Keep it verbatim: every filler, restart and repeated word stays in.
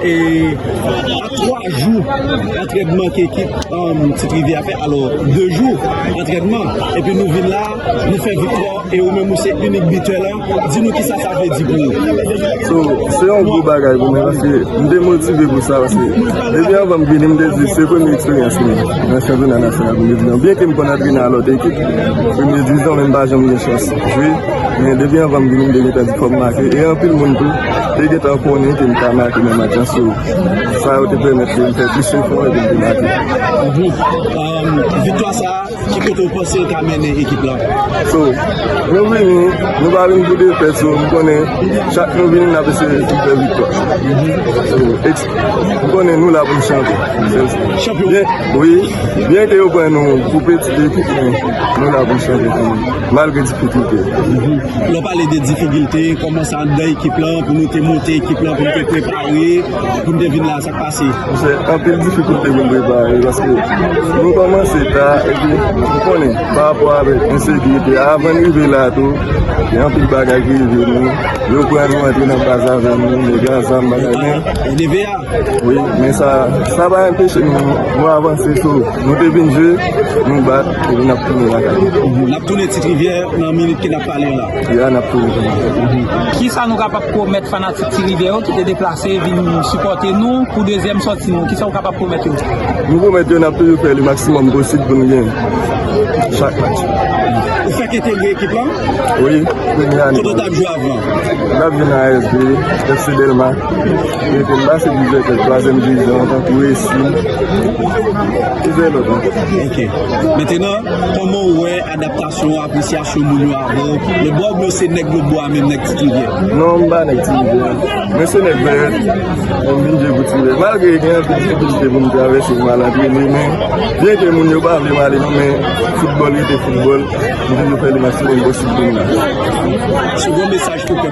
E, a twa jou antrènman ke ekip, um, Ti Rivyè a fè, alò, de jou antrènman, epi nou vin la, nou fè viktwa, e ou menm ou se inik bitè la, di nou kisa sa vle di pou ou. So, se yon gwo bagay pou mwen, paske m te motive pou sa, paske depi anvan m vini, m te di se premye eksperyans mwen nan chanpyona nasyonal pou m te vini. Byenke m konn antrene a lòt ekip, premye divizyon, men m pa janm gen chans jwe. Men depi anvan m vini, m te gentan di fò m make. E anpil moun tou te gentan konnen ke m ka make nan match lan. So, sa yo te pèmèt ke m fè plis efò epi m te make. Mhm. Um, viktwa sa a, ki kote w panse l ka mennen ekip la? So, nou vini, nou pa vin pou defèt, so, m konnen chak nou vini, n ap eseye fè viktwa. So, eks-, m konnen nou la pou n chanpyon. Chanpyon. Byen, wi, byen ke yo pran nou pou peti ekip, men nou la pou n chanpyon, malgre difikilte. Lè w pale de difikilte, kòman sa anndan ekip lan, pou nou te monte ekip lan, pou nou te prepare, pou nou te vin la, sa k pase? Se anpil difikilte pou n prepare, paske nou kòmanse ta, epi ou konnen, pa rapò avèk ensekirite, avan n rive la tou, gen anpil bagay ki rive nou, yo pran nou antre nan baz avè nou, nèg a zam, bagay, men Wi, men sa, sa pa anpeche nou, nou avanse, so, nou te vin jwe, nou bat, epi n ap tounen lakay nou. N ap tounen Ti Rivyè nan minit ke n ap pale yo la. Ya, n ap tounen. Kisa nou kapab pwomèt fanatik Ti Rivyè yo ki te deplase vin sipòte nou pou dezyèm sòti nou? Kisa w kapab pwomèt yo? Nou pwomèt yo n ap toujou fè le maksimòm posib pou nou genyen chak match. Ou fèk entegre ekip lan? Wi, premye ane. Kote w t ap jwe avan? M t ap jwe nan A S B, F C Dèlma. Mete m pase plizyè klèb twazyèm divizyon, tankou Racing. Plizyè lòt ankò. Ok. Mentenan, kòman w wè adaptasyon, apresyasyon moun yo avè w? Lòtbò oubyen w se nèg lòtbò a menm, nèg Ti Rivyè? Non, m pa nèg Ti Rivyè. Mwen se nèg Vèyèt. Mwen vin jwe pou Ti Rivyè. Malgre gen anpil difikilte pou m travèse pou m al antrene, men byenke moun yo pa vle m ale non, men foutbòl rete foutbòl. M toujou fè le maksimòm posib pou m la. Se yon mesaj pou pèp